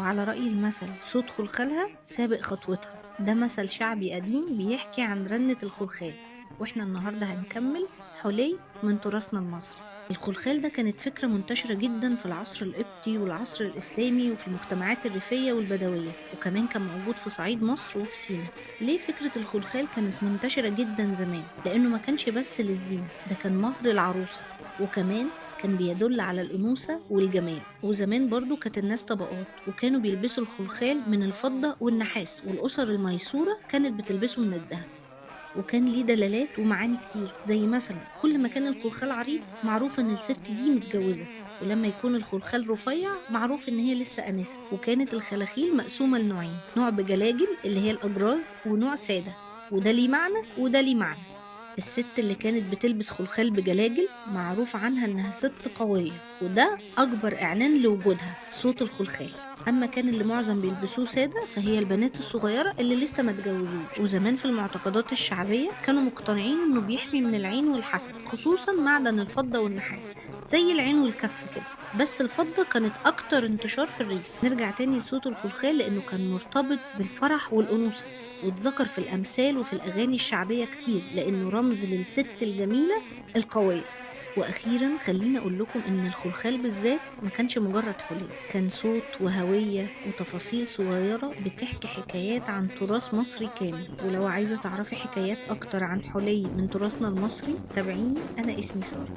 وعلى رأي المثل صوت خلخالها سابق خطوتها، ده مثل شعبي قديم بيحكي عن رنة الخلخال، واحنا النهاردة هنكمل حلي من تراثنا المصري. الخلخال ده كانت فكرة منتشرة جدا في العصر القبطي والعصر الإسلامي وفي المجتمعات الريفية والبدوية، وكمان كان موجود في صعيد مصر وفي سينا. ليه فكرة الخلخال كانت منتشرة جدا زمان؟ لأنه ما كانش بس للزينة، ده كان مهر العروسة، وكمان كان بيدل على الأنوثة والجمال. وزمان برضو كانت الناس طبقات، وكانوا بيلبسوا الخلخال من الفضة والنحاس، والأسر الميسورة كانت بتلبسه من الذهب. وكان ليه دلالات ومعاني كتير، زي مثلا كل ما كان الخلخال عريض معروف ان الست دي متجوزة، ولما يكون الخلخال رفيع معروف ان هي لسه أنسة. وكانت الخلاخيل مقسومة لنوعين، نوع بجلاجل اللي هي الأجراز، ونوع سادة، وده ليه معنى وده ليه معنى. الست اللي كانت بتلبس خلخال بجلاجل معروف عنها انها ست قوية، وده اكبر اعلان لوجودها صوت الخلخال. اما كان اللي معظم بيلبسوه سادة فهي البنات الصغيرة اللي لسه ما اتجوزوش. وزمان في المعتقدات الشعبية كانوا مقتنعين انه بيحمي من العين والحسد، خصوصا معدن الفضة والنحاس زي العين والكف كده، بس الفضة كانت اكتر انتشار في الريف. نرجع تاني لصوت الخلخال لانه كان مرتبط بالفرح والانوثة، واتذكر في الأمثال وفي الأغاني الشعبية كتير لأنه رمز للست الجميلة القوية. وأخيرا خليني أقول لكم إن الخلخال بالذات ما كانش مجرد حلي، كان صوت وهوية وتفاصيل صغيرة بتحكي حكايات عن تراث مصري كامل. ولو عايزة تعرفي حكايات أكتر عن حلي من تراثنا المصري تابعيني، أنا اسمي سارة.